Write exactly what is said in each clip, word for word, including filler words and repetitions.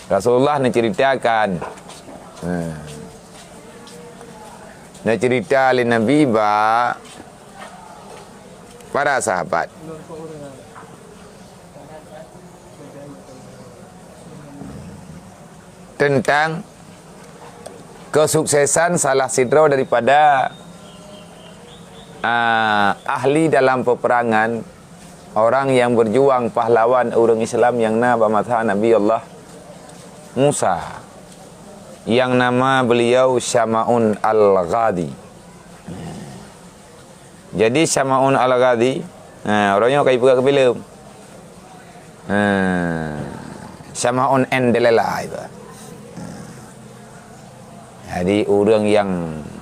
Rasulullah neuceuritakan. Ha. Neuceurita lé Nabi bak para sahabat teuntang kesuksesan salah sidroe daripada, ah, ahli dalam peperangan, orang yang berjuang, pahlawan ureuëng Islam nyang na bak masa Nabi Allah Musa, yang nama beliau Syama'un Al-Ghadi. Jadi Syama'un Al-Ghadi, ha, uroe nyoe ka jipeugah keu filem. Ha, Syama'un and Delilah itu. Jadi ureuëng nyang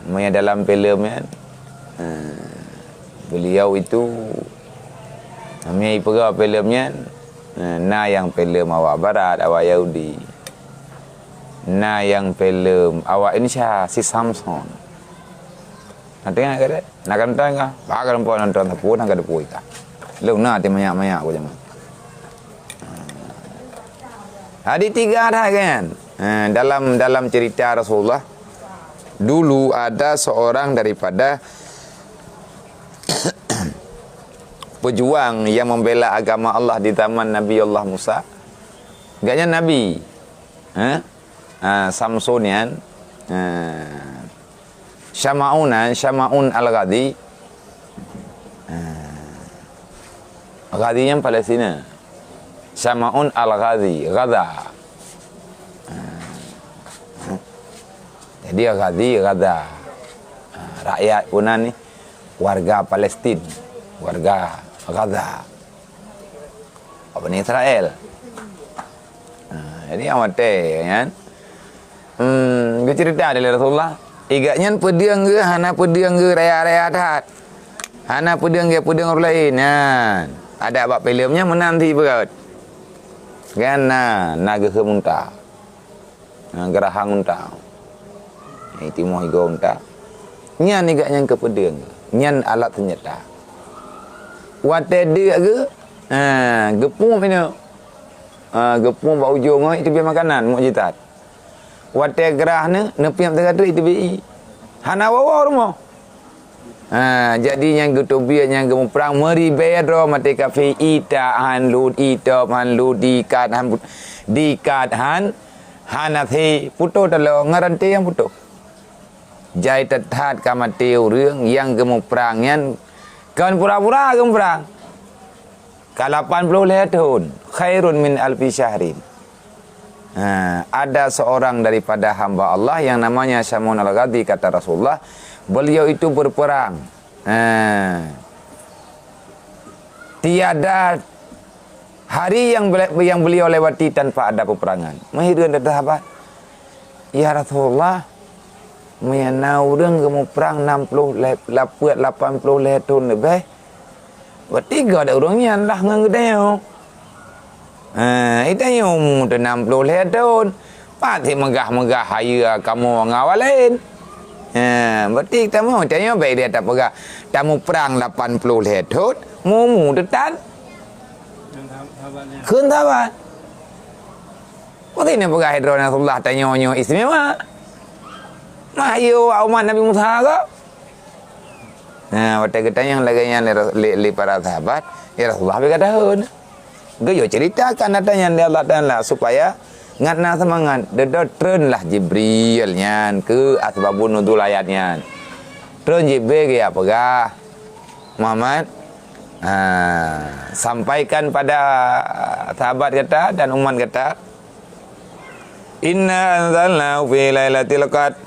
meunyang dalam filem nyan, ha, beliau itu, meunyang jipeugah filem nyan, ha, na nyang filem awak barat, awak Yahudi. Na nyang filem awak Indonesia, si Samson. Na teuingat ka deh? Na ka nonton ka? Bah ka nonton, nonton sapeue na ka teupeu ka. Lôn na até manyak-manyak ku jameun. Jadi tiga dah kan? Ha, dalam, dalam cerita Rasulullah, dulu ada seorang daripada pejuang yang membela agama Allah di zaman Nabi Allah Musa. Gobnyan nabi. Ha? Ha, Samson nyan. Ha. Syama'un, ha, Syama'un Al-Ghadi. Ha. Ghadi nyan Palestina. Syama'un Al-Ghadi, Gaza. Ha. Jadi Ghadi, Gaza. Ha, rakyat pun ni warga Palestin, warga Gaza. Bani Israel. Ha, jadi awak watée nyan, hmm, geuceurita lé Rasulullah, i gobnyan peudeueng geuh hana peudeueng geuh raya-raya that. Hana peudeueng geuh peudeueng ureuëng laén nyan. Adak bak filem nyan meunan sit beurot. Kan na, na geuheum unta. Ha, geurahang unta. Nyang timoh igoe unta. Nyan i gobnyan keupeudeueng. Nyan alat seunjata. Watée deuk geuh, ha, geupueb inoe. Ha, geupueb bak ujong ngon iteubiet makanan, mukjizat. Watée grah neu, neupiep teuka treuk iteubiet ié. Hana woe-woe rumoh. Ha, jadi nyang geuteubiet nyang geumuprang meuribée droe maté kafé, itak han lut, itop han lut, diikat han put-, diikat han, han até putôh taloe ngon ranté nyang putôh. Jai that-that ka maté ureuëng nyang geumuprang nyan kon pura-pura geumuprang. Ka lapan ploh lhée thon, khairun min alfi syahrin. Ha, ada seorang daripada hamba Allah yang namanya Syama'un Al-Ghadi, kata Rasulullah, beliau itu berperang. Ha. Tiada hari yang bele-, yang beliau lewati tanpa ada peperangan. Meuhireuen teuh sahabat, "Ya Rasulullah, meunyoe na ureuëng geumuprang nam ploh lhée, lapan ploh lhée thon leubeh, berarti gob ureuëng nyan lah ngon geutanyoe." Ha, geutanyoe umu teuh nam ploh lhée thon. Pat sit meugah-meugah hayeue kamoe ngon awak laén. Ha, berarti kamoe, tanyoe bék dia tapeugah, tamuprang lapan ploh lhée thon, mumu teuh tan. Kheun sahabat. Berarti neupeugah droe Rasulullah tanyoe nyoe istimewa. Mah hayeue awak umat Nabi Musa ko. Nah, watée geutanyong lagée nyan lé, lé, lé para sahabat, "Ya Rasulullah, beu gata hon." Geuyue ceuritakan ata nyan lé Allah Taala supaya ngat na seumangat. Dudoe treun lah Jibril nyan keu asbabun nuzul ayat nyan. Treun Jibril geuyue peugah, "Muhammad, ha, sampaikan pada sahabat gata dan umat gata, inna anzalnahu fi lailatul qadr."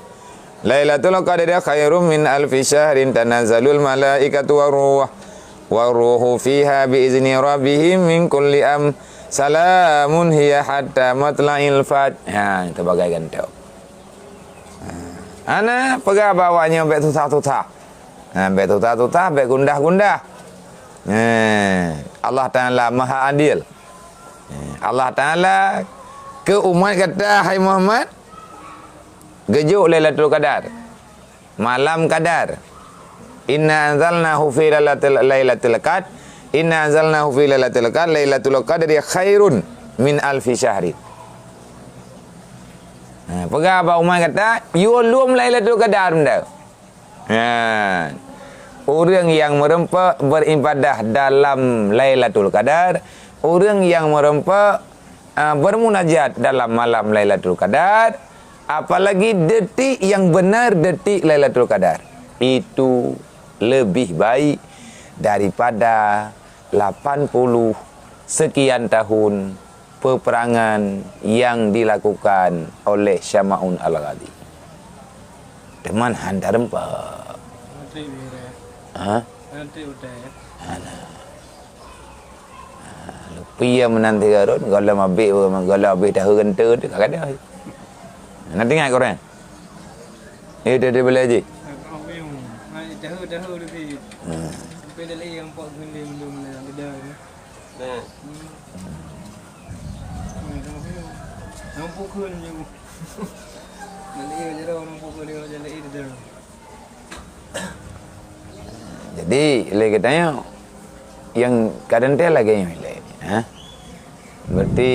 Lailatul Qadri khairum min alfi syahrin, tanazzalul malaikatu war ruh, war ruhu fiha bi izni rabbihim min kulli am, salamun hiya hatta matla'il fajr. Ha, itu bagai gantok. Ha. Hana peugah bak awak nyoe bék susah-susah. Ha, bék susah-susah, bék gundah-gundah. Ha, Allah Taala Maha Adil. Ha, Allah Taala keu umat gata, hai Muhammad, geujok Lailatul Qadar. Malam Qadar. Inna anzalnahu fi lailatul, lailatul qad. Inna anzalnahu fi lailatul qad. Lailatul qadri khairun min alfi syahrin. Ha, peugah bak umat gata, yue lom Lailatul Qadar benda. Ha. Ureuëng nyang meureumpok beribadah dalam Lailatul Qadar, ureuëng nyang meureumpok, ah, bermunajat dalam malam Lailatul Qadar, apalagi detik yang benar detik Lailatul Qadar, itu lebih baik daripada lapan puluh sekian tahun peperangan yang dilakukan oleh Syama'un Al-Ghazali. Teuma han tareumpok. Nanti udah. Ha? Nanti udah. Hana. Ha, lupi ya meunan tiga rot, gohlom abéh, gohlom abéh tahu genta tu, ka kada. Nanti ingat korang. Eh, dia, dia boleh je. Tahu, tahu lebih. Ha. Sampai dah lagi nampak geundi belum dah beda ni. Nah. Hmm. Hmm, dah lagi. Nampak ke ni? Dah lagi jalan nampak ke dia jalan ni dah. Jadi, lé geutanyoe nyang kadang teuh lagée nyoe ilée, ha? Berarti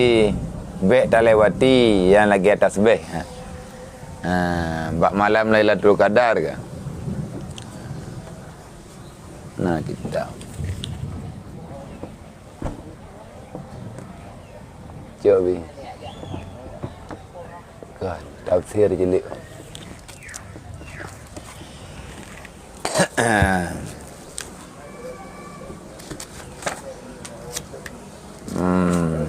bék talewati nyang lagée tasbih, ha? Ha, bak malam Lailatul Qadar ka. Nah, kita. Cok bi. Ka tafsir jilid. Hmm.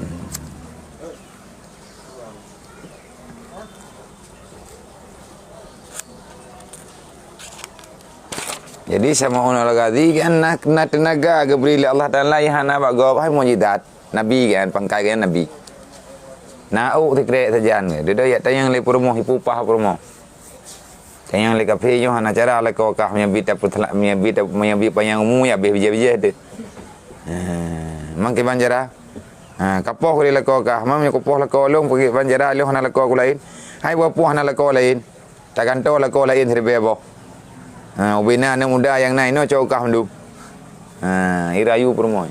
Jadi, Syama'un Al-Ghazali kan na, na teunaga geubri lé Allah Taala nyang hana bak gob, hai mukjizat. Nabi kan, pangkat kan Nabi. Na ôk sikrek sajan, dudoe jak tanyong lé peurumoh, ipupah peurumoh. Tanyong lé kafé nyoe hana cara lakoe kah, meunyo bit tapeuteula-, meunyo bit tap-, meunyo bit panyang umu, ya abéh bijéh-bijéh teuh. Ha, mang kiban cara? Ha, kapoh lé lakoe kah, ma meunyo kupoh lakoe lôn, peugi ban cara lôn hana lakoe ku laén. Hai buah puih hana lakoe laén. Tagantoe lakoe laén siribée boh. Ha, ubé na aneuk muda nyang na inoe cok u kah mandum. Ha, irayu peurumoh.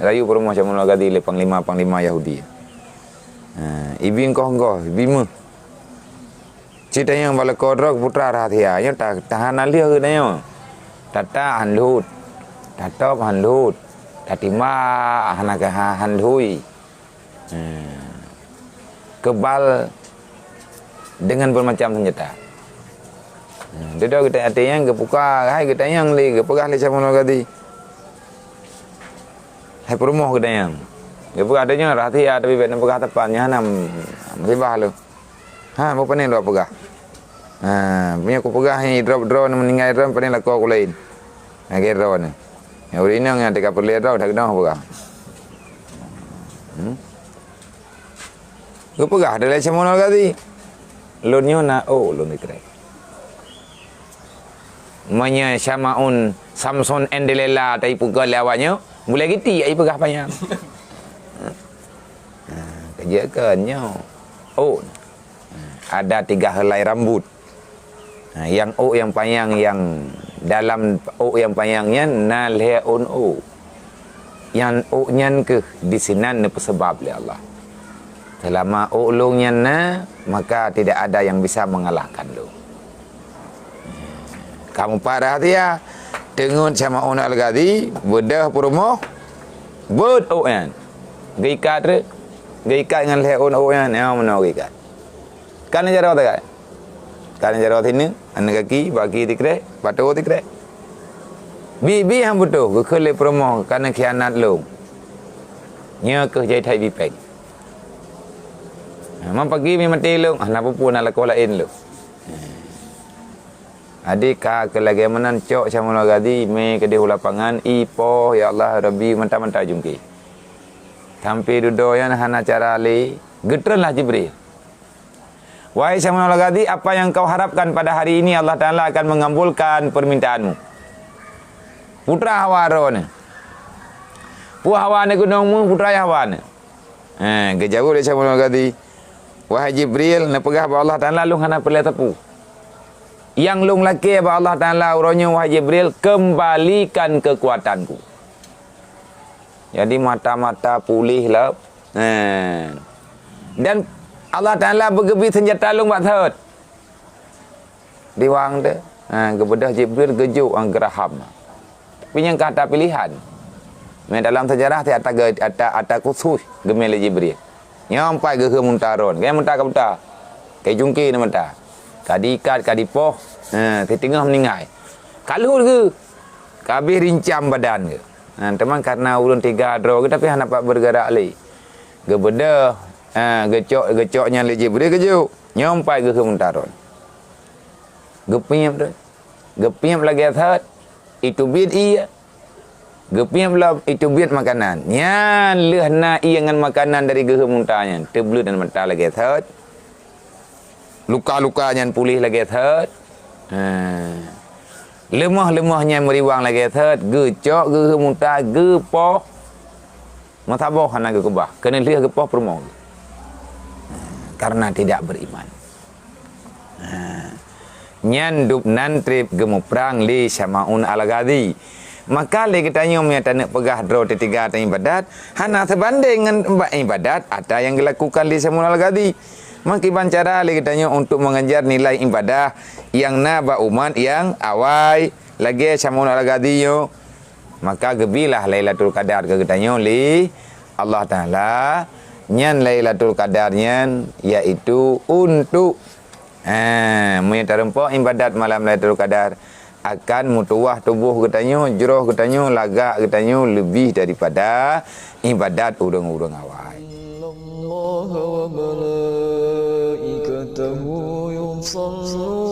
Rayu peurumoh Syama'un Al-Ghazali lé panglima-panglima Yahudi. Ha, ibi engkoh-engkoh, ibi méuh. Cit tanyong bak lakoe droe putra rahasia. Nyoe ta-, tahana lheueh geutanyoe. Tatak han lhut. Tatop han lhut. Tatimbak hana keu ha-, han lhôi. Hmm. Kebal dengan bermacam senjata. Hmm. Dudoe geutanyoe até nyan geupuka, hai geutanyong lé, geupeugah lé Syama'un Al-Ghazali. Hai peurumoh geutanyong. Geupeugah tanyoe rahasia tapi bék neupeugah teupang nyan hana musibah lom. Ha, beupané lôn peugah. Ha, meunyo kupeugah nyan idrob droeneuh meuninggai droeneuh pané lakoe ku laén. Lagée droeneuh. Nyang ureuëng inong nyang teuka peureulée droe dak keunoe peugah. Hmm? Geupeugah lé Syama'un Al-Ghazali. Lôn nyoe na ôk lôn ikrek. Meunyoe Syama'un Samson Endelela taipeugah lé awak nyoe, bulée giti ai peugah panyang. Ha, keujiek keu nyoe. Oh. Ada tiga helai rambut. Ha, nyang ôk nyang panyang nyang dalam ôk nyang panyang nyan na lhée ôn ôk. Nyang ôk nyan keuh disinan neupeuseubab lé Allah. Seulama ôk lôn nyan na, maka tidak ada yang bisa mengalahkan lôn. Ka mupat rahasia, teungeut Syama'un Al-Ghazali, beudôh peurumoh, beuet ôk nyan. Geuikat rot, geuikat ngon lhée ôn ôk nyan, nyang meunoe geuikat. Kan jaroe tagai. Kan jaroe sineuk, aneuk gaki, baki tikrek, pato tikrek. Bi-bi han beutôi, geukheun lé peurumoh, ka neukhianat lôn. Nyoe keuh jai that bipeng. Ha, man pagi mi maté lôn, ah, na peue-peue na lakoe laén lôn. Adik ka keu lagée meunan cok Syama'un Al-Ghazali, mé keudeh u lapangan, ipoh, ya Allah, Rabbi, mantah-mantah jungke. Sampai dudoe nyan hana cara lé, geutreun lah Jibril. Wahai Syama'un Al-Ghazali, apa yang kau harapkan pada hari ini, Allah Taala akan mengabulkan permintaanmu. Putra hawa droeneuh. Peue hawa neuh keunong mu, putra hawa neuh. Ha, geujaweueb lé Syama'un Al-Ghazali, "Wahai Jibril, neupeugah bak Allah Taala lôn hana peureulée sapeue. Nyang lôn lakée bak Allah Taala uroe nyoe, wahai Jibril, kembalikan kekuatanku." Jadi mata-mata puléh lom. Ha. Dan Allah Taala beugeubri seunjata lôn bak thot. Di wang teuh, ha, geubeudôh Jibril geujok ngon geuraham. Tapi nyan ka ata pilihan. Meudalam seujarah teuh ata ge-, ata, ata khusus geumé lé Jibril. Nyoe pat geuheuem unta droen. Geuheuem unta ka buta. Ka jicungke ngon mata. Ka diikat, ka dipoh. Ha, siteungoh meuninggai. Ka lheueh geuh. Ka habéh rincam badan geuh. Ha, teuma kareuna ureuëng teuga droe geuh tapi hana pat beugerak lé. Geubeudôh, ha, geucok, geucok nyan lé Jibril geujok. Nyoe pat geuheuem unta droen. Geupiep tu. Geupiep lagée thot, iteubiet ié. Geupiep lom, iteubiet makanan. Nyan lheueh na ié ngon makanan dari geuheuem unta nyan. Teubleuet ngon mata lagée thot. Luka-luka nyan puléh lagée thot. Ha. Leumoh-leumoh nyan meuriwang lagée thot. Geucok geuheuem unta, geupoh. Meusaboh hana geukeubah, keuneuk lheueh geupoh peurumoh. Karena tidak beriman. Ha. Nyan dub nan treb geumuprang lé Syama'un Al-Ghazi. Maka lé geutanyoe meunyoe taneuk peugah droe teuga teuibadat, hana seubandéng ngon ba-, ibadat ata nyang geulakukan lé Syama'un Al-Ghazi. Meukiban cara lé geutanyoe untuk mengejar nilai ibadah nyang na bak umat nyang awai lagée Syama'un Al-Ghazi nyoe. Maka geubilah Lailatul Qadar keu geutanyoe lé Allah Taala. Nyan Lailatul Qadar nyan yaitu untuk, ha, meunyoe tareumpok ibadat malam Lailatul Qadar akan meutuwah tuboh geutanyoe, jroh geutanyoe, lagak geutanyoe leubeh daripada ibadat ureuëng-ureuëng awai. Innallaha wa malaikatahu yusalluna